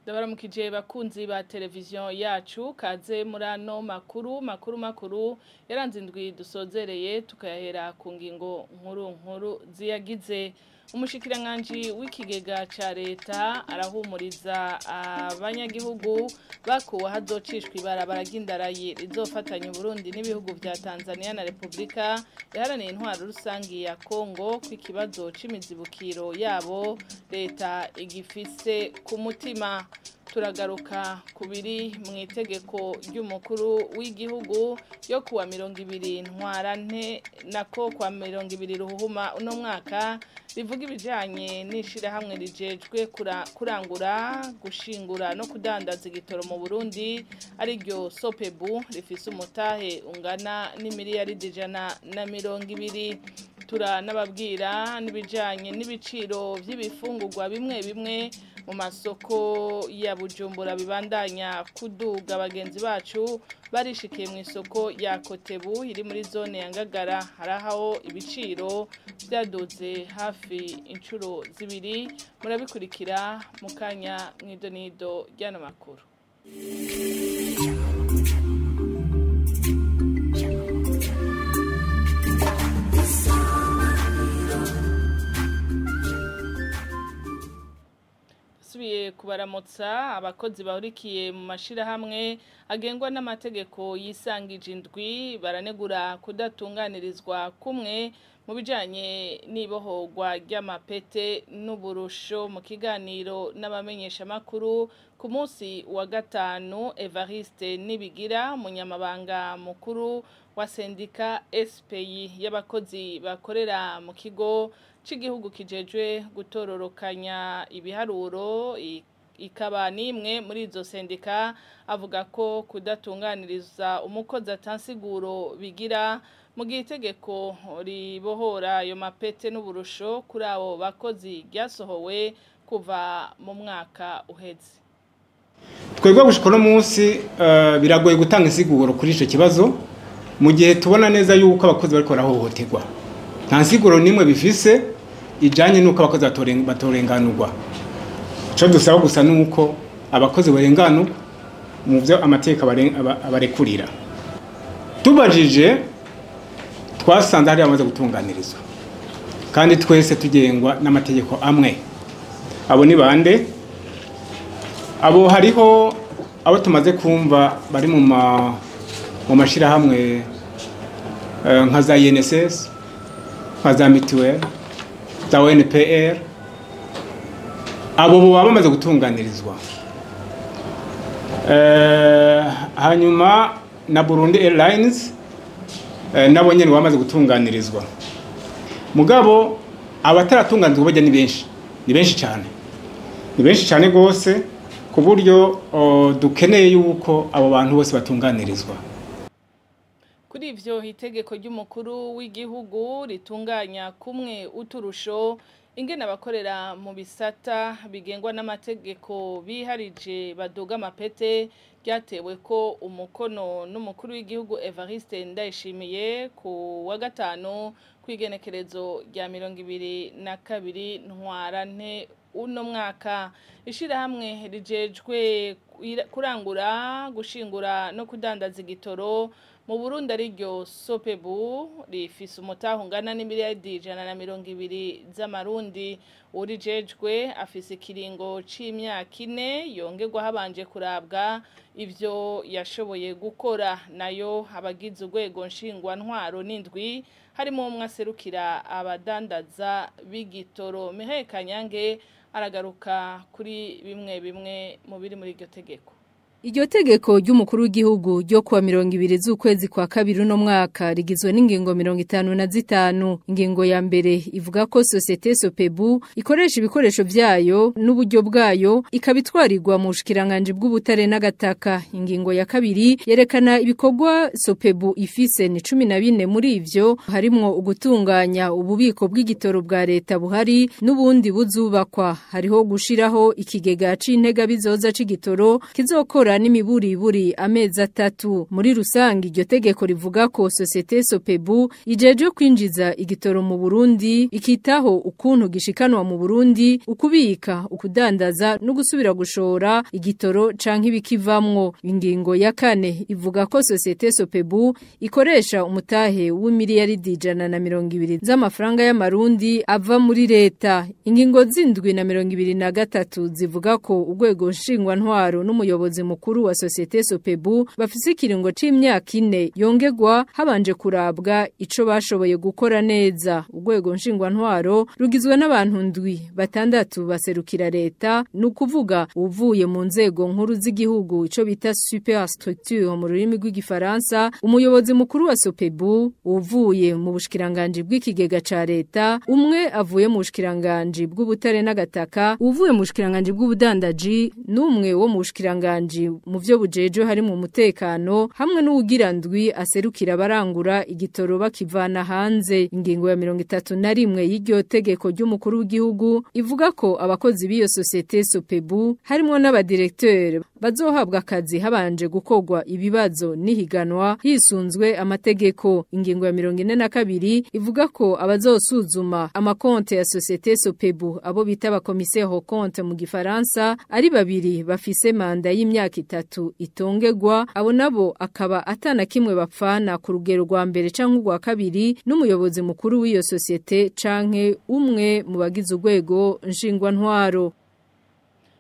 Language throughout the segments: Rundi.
Ndabaramukije bakunzi ba televiziyo yacu kaze muri ano makuru makuru makuru yaranze indwi dusozereye tukayahera ku ngingo nkuru nkuru ziyagize. Umushikiranganji w'ikigega ca leta arahumuriza abanyagihugu bakuwe hazocishwa ibarabara ry'indarayi rizofatanya Burundi n'ibihugu vya Tanzania na Republika iharanira intwaro rusangi ya Kongo ku ikibazo c'imizibukiro yabo leta igifise ku mutima. Turagaruka kubiri mu itegeko ry'umukuru w'igihugu yo kuwa 20 ntwarante nako kwa 20 ruhuma uno mwaka rivuga ibijanye n'ishirahamwe rijejwe kurangura gushingura no kudandaza igitoro mu Burundi ari ryo Sopebu rifise umutahe ungana n'imiliyaridi 120. Turanababwira n'ibijanye n'ibiciro vy'ibifungurwa bimwe bimwe mu masoko ya Bujumbura bibandanya kuduga. Bagenzi bacu barishikiye mu isoko ya Kotebu iri muri zone ya Ngagara, haraho ibiciro byaduze hafi inshuro zibiri. Murabikurikira mu kanya mw'idonido ry'ano makuru. Kubaramutsa abakozi bahurikiye mu mashirahamwe agengwa n'amategeko yisangije indwi baranegura kudatunganirizwa kumwe mu bijanye n'ibohorwa ry'amapete n'uburusho. Mu kiganiro n'abamenyesha makuru ku munsi wa gatanu, Evariste Nibigira, umunyamabanga mukuru wa sendika SPI y'abakozi bakorera mu kigo c'igihugu kijejwe gutororokanya ibiharuro, ikaba nimwe muri izo sendika, avuga ko kudatunganiriza umukozi atansiguro bigira mu gihe itegeko ribohora ayo mapete n'uburusho kuri abo bakozi ryasohowe kuva mu mwaka uheze. Twebwe gushika no munsi biragoye gutanga insiguro kuri ico kibazo mu gihe tubona neza yuko abakozi bariko barahohoterwa. Nta nsiguro nimwe bifise ijanye nuko abakozi batorenganurwa. Ico dusaba gusa nuko abakozi barenganurwa mu byo amateka abarekurira. Tubajije twasanze hari amaze gutunganirizwa kandi twese tugengwa n'amategeko amwe. Abo ni bande? Abo hariho abo tumaze kumva bari mu mashirahamwe nka za INSS, nka za mituelle, za ONPR. Abo bo bamaze gutunganirizwa. Hanyuma na Burundi Airlines nabo nyene bamaze gutunganirizwa. Mugabo abataratunganirizwa bajya ni benshi, ni benshi cyane. Ni benshi cyane gose ku buryo dukeneye yuko abo bantu bose batunganirizwa. Kuri ivyo itegeko ry'umukuru w'igihugu ritunganya kumwe uturusho ingene abakorera mu bisata bigengwa n'amategeko biharije baduga amapete ryatewe ko umukono n'umukuru w'igihugu Evariste Ndayishimiye ku wa gatanu kw'igenekerezo rya 2022 ntwarante uno mwaka. Ishirahamwe rijejwe kurangura gushingura no kudandaza igitoro mu Burundi ari ryo Sopebu rifise umutahe ungana n'imiliyaridi 120 z'amarundi. Urijejwe afise ikiringo c'imyaka 4 yongerwa habanje kurabwa ivyo yashoboye gukora. Nayo abagize urwego nshingwa ntwaro n'indwi harimo umwe aserukira abadandaza b'igitoro. Mihaye Kanyange aragaruka kuri bimwe bimwe mu biri muri iryo tegeko. Iryo tegeko ry'umukuru w'igihugu ryo kuwa 20 z'ukwezi kwa kabiri uno mwaka rigizwe n'ingingo 55. Ingingo ya mbere ivuga ko Societe Sopebu ikoresha ibikoresho vyayo n'uburyo bwayo ikabitwarirwa mu bushikiranganje bw'ubutare n'agataka. Ingingo ya kabiri yerekana ibikorwa Sopebu ifise ni 14, muri ivyo harimwo ugutunganya ububiko bw'igitoro bwa leta buhari n'ubundi buzubakwa. Hariho gushiraho ikigega c'intega bizoza c'igitoro kizokora gukora n'imiburiburi amezi 3. Muri rusange iryo tegeko rivuga ko Societe Sopebu ijeje kwinjiza igitoro mu Burundi, ikitaho ukuntu gishikanwa mu Burundi, ukubika, ukudandaza no gusubira gushora igitoro canke ibikivamwo. Ingingo ya 4 ivuga ko Societe Sopebu ikoresha umutahe w'imiliyaridi 120 z'amafaranga y'amarundi ava muri leta. Ingingo zindwi na 23 zivuga ko urwego nshingwantwaro n'umuyobozi mukuru wa Societe Sopebu bafise ikiringo c'imyaka 4 yongerwa habanje kurabwa ico bashoboye gukora neza. Urwego nshingwantwaro rugizwe n'abantu 7, 6 baserukira leta, nukuvuga uvuye mu nzego nkuru z'igihugu ico bita superstructure mu rurimi rw'igifaransa, umuyobozi mukuru wa Sopebu uvuye mu bushikiranganje bw'ikigega ca leta, umwe avuye mu bushikiranganje bw'ubutare n'agataka, uvuye mu bushikiranganje bw'ubudandaji, n'umwe wo mu bushikiranganje mu vyo bujeje hari mu mutekano, hamwe n'uwugira ndwi aserukira barangura igitoro bakivana hanze. Ingingo ya 31 y'iryo tegeko ry'umukuru w'igihugu ivuga ko abakozi b'iyo Societe Sopebu harimo n'abadirecteur bazohabwa akazi habanje gukorwa ibibazo n'ihiganwa hisunzwe amategeko. Ingingo ya 42 ivuga ko abazosuzuma amakonte ya Societe Sopebu abo bita abakomissaire au compte mu gifaransa ari 2 bafise manda y'imyaka 3 itongegwa, abo nabo akaba atana kimwe bapfana ku rugero rwa mbere canke urwa kabiri n'umuyobozi mukuru w'iyo societe canke umwe mu bagize urwego nshingwantwaro.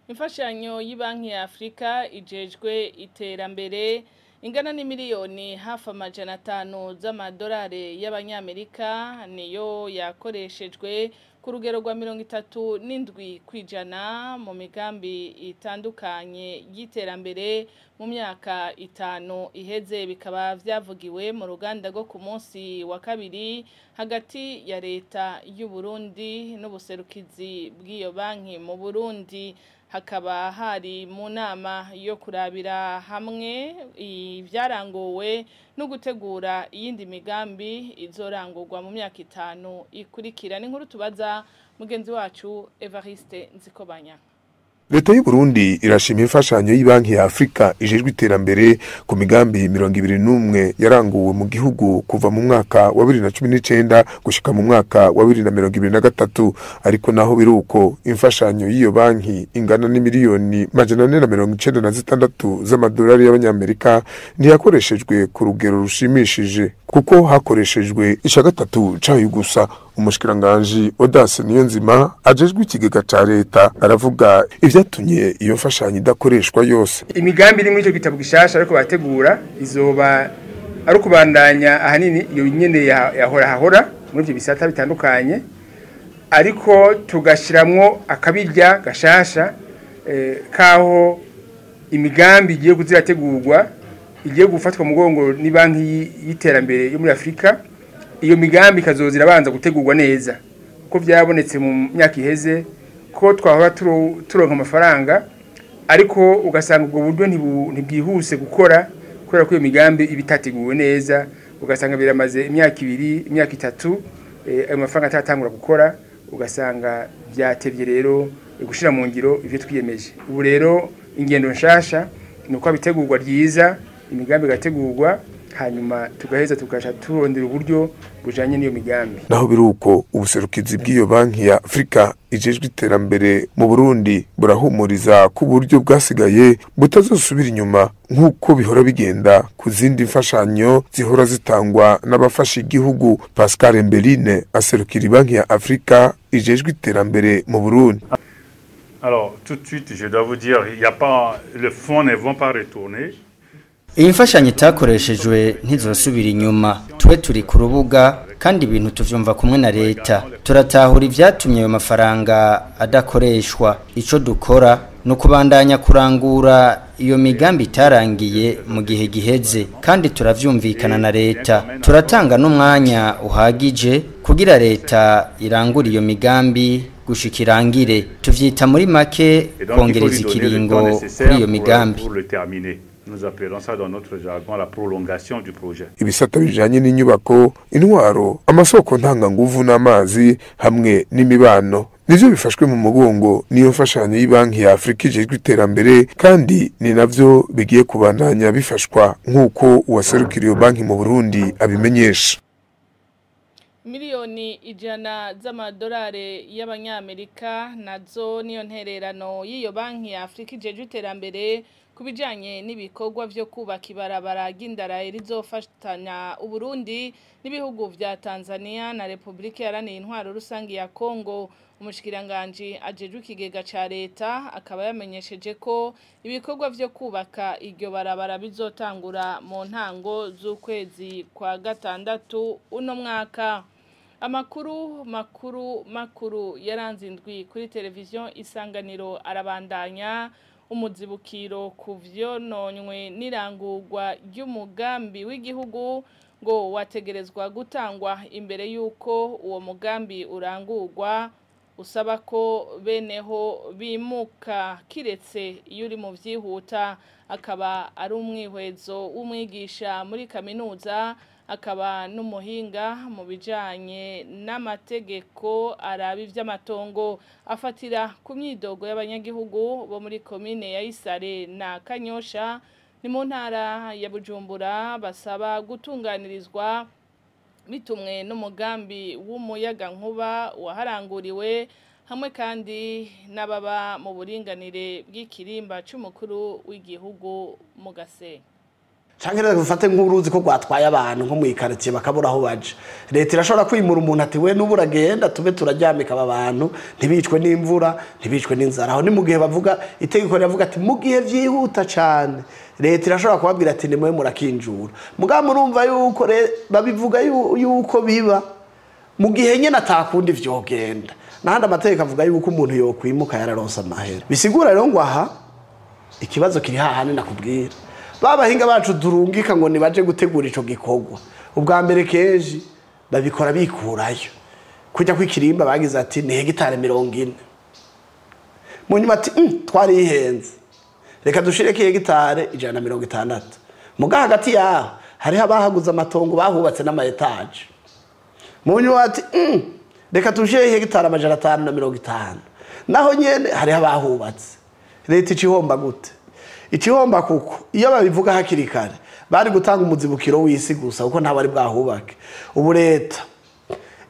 Imfashanyo y'ibanki ya Afrika ijejwe iterambere ingana ni miliyoni hafi 500 z'amadolari y'abanyamerika niyo yakoreshejwe ku rugero rwa 37% mu migambi itandukanye y'iterambere mu myaka 5 iheze, bikaba vyavugiwe mu ruganda rwo ku munsi wa kabiri hagati ya leta y'u Burundi n'ubuserukizi bw'iyo banki mu Burundi. Hakaba hari mu nama yo kurabira hamwe ibyarangowe no gutegura iyindi migambi izorangurwa mu myaka 5 ikurikira. N'inkuru tubaza mugenzi wacu Evariste Nzikobanya. Leta y'u Burundi irashima imfashanyo y'ibanki ya Afrika ijejwe iterambere ku migambi 21 yaranguwe mu gihugu kuva mu mwaka wa 2019 gushika mu mwaka wa 2023, ariko naho biruko imfashanyo y'iyo banki ingana ni miliyoni 496 z'amadolari y'abanyamerika ntiyakoreshejwe ku rugero rushimishije kuko hakoreshejwe ica 3 cayo gusa. Umushikiranganje Odace Niyonzima ajejwe ikigega ca leta aravuga ivyatumye iyo mfashanyo idakoreshwa yose. Imigambi iri muri ico gitabo gishasha ariko bategura izoba ari kubandanya ahanini iyo nyene yahora hahora muri ivyo bisata bitandukanye, ariko tugashiramwo akabirya gashasha kaho imigambi igiye kuzirategurwa igiye gufatwa mu mugongo ni banki y'iterambere yo muri Afrika. Iyo migambi kazozira banza gutegurwa neza kuko byabonetse mu myaka iheze ko twahora turonka amafaranga ariko ugasanga ubwo buryo ntibwihuse gukora kubera ko iyo migambi ibitateguwe neza, ugasanga biramaze imyaka 2 imyaka 3 ayo mafaranga atatangura gukora, ugasanga byatevye rero gushira mu ngiro ivyo twiyemeje. Ubu rero ingendo nshasha nuko abitegurwa ryiza, imigambi gategurwa hanyuma tugaheza tugasha turondera uburyo bujanye n'iyo migambi. Naho biruko ubuserukizi bw'iyo banki ya Afrika ijejwe iterambere mu Burundi burahumuriza ku buryo bwasigaye butazosubira inyuma nk'uko bihora bigenda ku zindi mfashanyo zihora zitangwa n'abafasha igihugu. Pascal Mbeline aserukira banki ya Afrika ijejwe iterambere mu Burundi. Alors tout de suite je dois vous dire, il y a pas le fonds ne vont pas retourner. Iyi mfashanyo itakoreshejwe ntizosubira inyuma, twe turi ku rubuga kandi ibintu tuvyumva kumwe na leta. Turatahura ivyatumye ayo mafaranga adakoreshwa. Ico dukora no kubandanya kurangura iyo migambi itarangiye mu gihe giheze, kandi turavyumvikana na leta. Turatanga n'umwanya uhagije kugira leta irangure iyo migambi gushikirangire. Tuvyita muri make kongereza ikiringo kuri iyo migambi. Nous appelons ça dans notre jargon la prolongation du projet. Ibisata bijanye n'inyubako, intwaro, amasoko ntanganguvu n'amazi hamwe n'imibano Nivyo bifashwe mu mugongo niyo mfashanyo y'ibanki ya Afrika ijejwe iterambere, kandi ni navyo bigiye kubandanya bifashwa nk'uko uwaserukira iyo banki mu Burundi abimenyesha. Miliyoni 100 z'amadolari y'abanyamerika nazo niyo ntererano y'iyo banki ya Afrika ijejwe iterambere kubijanye n'ibikorwa vyo kubaka ibarabara ry'indarayi rizofatanya Uburundi n'ibihugu vya Tanzania na Republika Iharanira Intwaro Rusangi ya Kongo. Umushikiranganje ajejwe ikigega ca leta akaba yamenyesheje ko ibikorwa vyo kubaka iryo barabara bizotangura mu ntango z'ukwezi kwa gatandatu uno mwaka. Amakuru makuru makuru yaranze indwi kuri televiziyo Isanganiro arabandanya. Umuzibukiro ku vyononywe n'irangurwa ry'umugambi w'igihugu ngo wategerezwa gutangwa imbere y'uko uwo mugambi urangurwa, usaba ko beneho bimuka kiretse iyo uri mu vyihuta. Akaba ari umwihwezo w'umwigisha muri kaminuza, akaba n'umuhinga mu bijanye n'amategeko araba ivy'amatongo. Afatira ku myidogo y'abanyagihugu bo muri komine ya Isare na Kanyosha ni mu ntara ya Bujumbura, basaba gutunganirizwa bitumwe n'umugambi w'umuyaga nkuba waharanguriwe, hamwe kandi n'ababa mu buringanire bw'ikirimba c'umukuru w'igihugu mu Gasenyi. Canke rero gufate nk'uruzi ko gwatwaye abantu nko mu quartier bakabura aho baje, leta irashobora kwimura umuntu ati we nubu uragenda tube turaryamika aba bantu ntibicwe n'imvura ntibicwe n'inzara. Aho ni mu gihe bavuga itegeko riravuga ati mu gihe vyihuta cane leta irashobora kubabwira ati nimwe murakinjura. Mugabo murumva yuko babivuga yuko biba mu gihe nyene atakundi vyogenda. Nahandi amategeko avuga yuko umuntu yokwimuka yararonse amahera. Bisigura rero ngo aha ikibazo kiri hahane nakubwira. Babahinga bacu durungika ngo nibaje gutegura ico gikorwa. Ubwa mbere keje babikora bikurayo. Kujya kwikirimba bagize ati ni hegitare 40. Munyuma ati twari ihenze. Reka dushireke hegitare 160. Muga hagati yaho hariho abahaguze amatongo bahubatse n'ama etage. Munyuma ati reka dushire hegitare 550. Naho nyene hariho abahubatse. Leta icihomba gute? Ikihomba kuko iyo babivuga hakiri kare bari gutanga umuzibukiro w'isi gusa kuko nta bari bwahubake. Ubu leta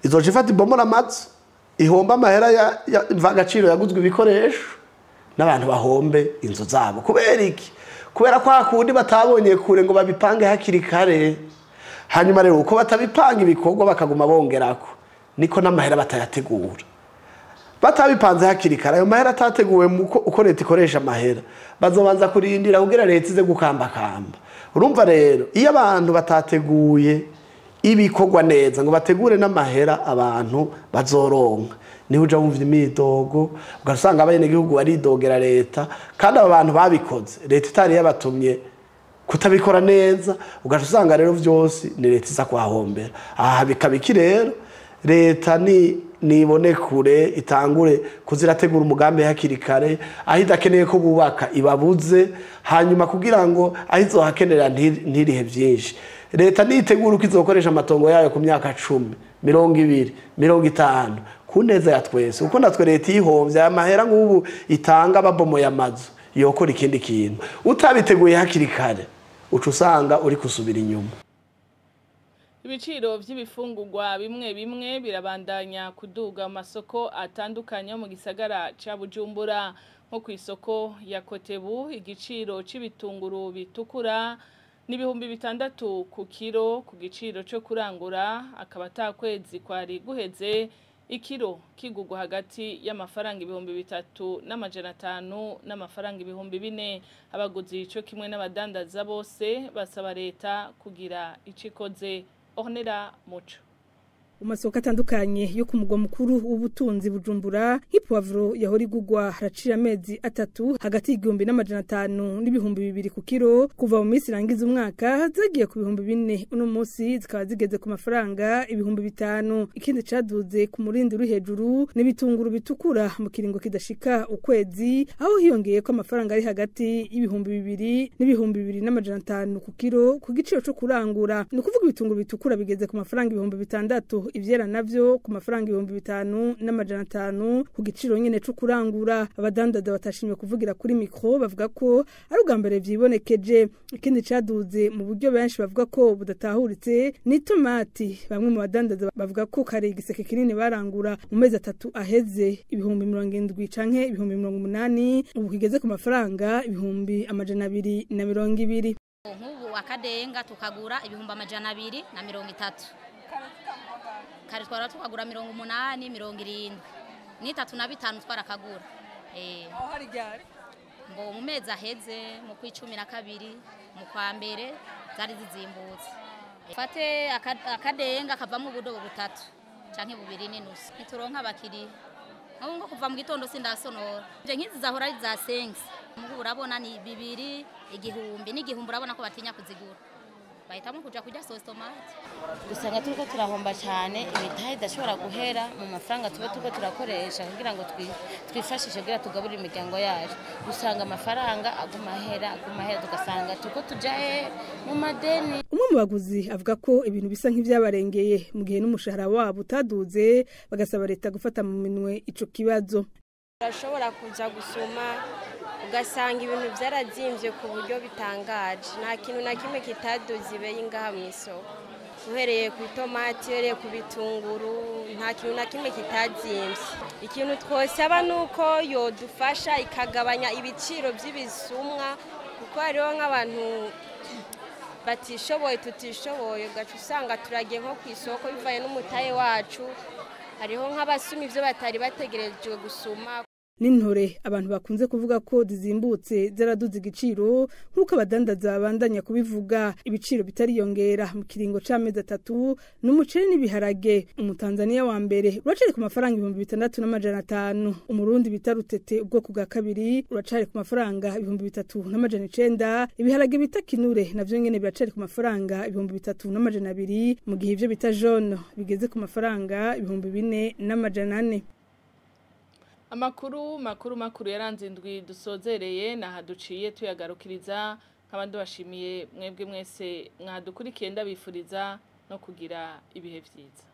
izoca ifata ibomora amazu ihomba amahera ya mvagaciro yaguzwe ibikoresho n'abantu bahombe inzu zabo. Kubera iki? Kubera kwa kundi batabonye kure ngo babipange hakiri kare. Hanyuma rero uko batabipanga ibikorwa bakaguma bongerako niko n'amahera batayategura. Batabipanze hakiri kare ayo mahera atateguwe uko leta ikoresha amahera bazobanza kurindira kugira leta ize gukambakamba. Urumva rero iyo abantu batateguye ibikorwa neza ngo bategure n'amahera abantu bazoronka, niho uja wumva imidogo ugasanga abenegihugu baridogera leta, kandi aba bantu babikoze leta itari yabatumye kutabikora neza, ugasanga rero vyose ni leta iza kwahombera. Aha bikabiki rero leta ni nibone kure itangure kuzirategura umugambi hakiri kare, aho idakeneye ko bubaka ibabuze, hanyuma kugira ngo aho izohakenera ntirihe byinshi. Leta nitegura uko izokoresha amatongo yayo ku myaka 10, 20, 50 ku neza ya twese. Uko natwe leta ihomvye amahera nk'ubu itanga babomo ya mazu yokora ikindi kintu. Utabiteguye hakiri kare uca usanga uri kusubira inyuma. Ibiciro vy'ibifungurwa bimwe bimwe birabandanya kuduga mu masoko atandukanye mu gisagara ca Bujumbura. Nko ku isoko ya Kotebu igiciro c'ibitunguru bitukura n'ibihumbi 6 ku kiro, ku giciro co kurangura akaba atakwezi kwari guheze ikiro kigugwa hagati y'amafaranga 3500 n'amafaranga 4000. Abaguzi ico kimwe n'abadandaza bose basaba leta kugira icikoze. Ornella Muco. Umasoko atandukanye yo ku mugwa mukuru w'ubutunzi Bujumbura, nk'ipoivro yahora igugwa haracira amezi 3 hagati y'igihumbi n'500 n'ibihumbi 2 ku kiro, kuva mu minsi irangiza umwaka zagiye ku bihumbi 4, uno munsi zikaba zigeze ku mafaranga 5000. Ikindi caduze ku murindi uri hejuru n'ibitunguru bitukura mu kiringo kidashika ukwezi, aho hiyongeye ko amafaranga ari hagati y'ibihumbi 2 n'ibihumbi 2500 ku kiro ku giciro co kurangura. Ni ukuvuga ibitunguru bitukura bigeze ku mafaranga 6000 bitatu, ivyera navyo ku mafaranga 5500 ku giciro nyene co kurangura. Abadandaza batashimye kuvugira kuri micro bavuga ko ari ubwa mbere vyibonekeje. Ikindi caduze mu buryo benshi bavuga ko budatahuritse ni tomati. Bamwe mu badandaza bavuga ko kare igiseke kinini barangura mu mezi 3 aheze 70,000 canke 80,000, ubu kigeze ku mafaranga 220,000. Nk'ubu akadenga tukagura 230,000, kare twara tukagura 80, 70, ni 35 twarakagura. Aho hari ryari? Mbo mu mezi aheze, mu kwa 12, mu kwa mbere zari zizimbutse. Fate akadenga kavamo ubudobo butatu canke 2.5. Nituronka abakiriya nko kuva mu gitondo sindasonora. Nje nkizi zahora ari za 5, mugu urabona ni 2, 1000 n'igihumbi, urabona ko batinya kuzigura, bahitamo kuja kurya sauce tomate. Dusanga turiko turahomba cyane, imitahe idashobora guhera mu mafaranga tuba turiko turakoresha kugira ngo twifashishe kugira tugaburire imiryango yacu. Usanga amafaranga aguma ahera, aguma ahera, tugasanga turiko tuja mu madeni. Umwe mu baguzi avuga ko ibintu bisa nk'ivyabarengeye mu gihe n'umushahara wabo utaduze, bagasaba leta gufata mu minwe ico kibazo. Urashobora kuja gusuma ugasanga ibintu byarazimbye ku buryo bitangaje, nta kintu na kimwe kitaduze ibeyi ngaha mu isoko, uhereye ku itomati, uhereye ku bitunguru, nta kintu na kimwe kitazimbye. Ikintu twosaba ni uko yodufasha ikagabanya ibiciro by'ibisumwa, kuko hariho nk'abantu batishoboye, tutishoboye, ugaca usanga turagiye nko ku isoko bivaye n'umutahe wacu, hariho nk'abasuma ibyo batari bategerejwe gusuma. N'intore abantu bakunze kuvuga ko zizimbutse zaraduze igiciro, nk'uko abadandaza babandanya kubivuga. Ibiciro bitariyongera mu kiringo c'amezi 3 n'umuceri n'ibiharage. Umutanzania wa mbere uracari ku mafaranga 6500, umurundi bita rutete ubwoko bwa kabiri uracari ku mafaranga 3900, ibiharage bita kinure navyo nyene biracari ku mafaranga 3200, mu gihe ivyo bita jaune bigeze ku mafaranga 4400. Amakuru makuru yaranze indwi dusozereye nahaduciye tuyagarukiriza. Nk'abandi bashimiye mwebwe mwese mwadukurikiye, ndabifuriza no kugira ibihe vyiza.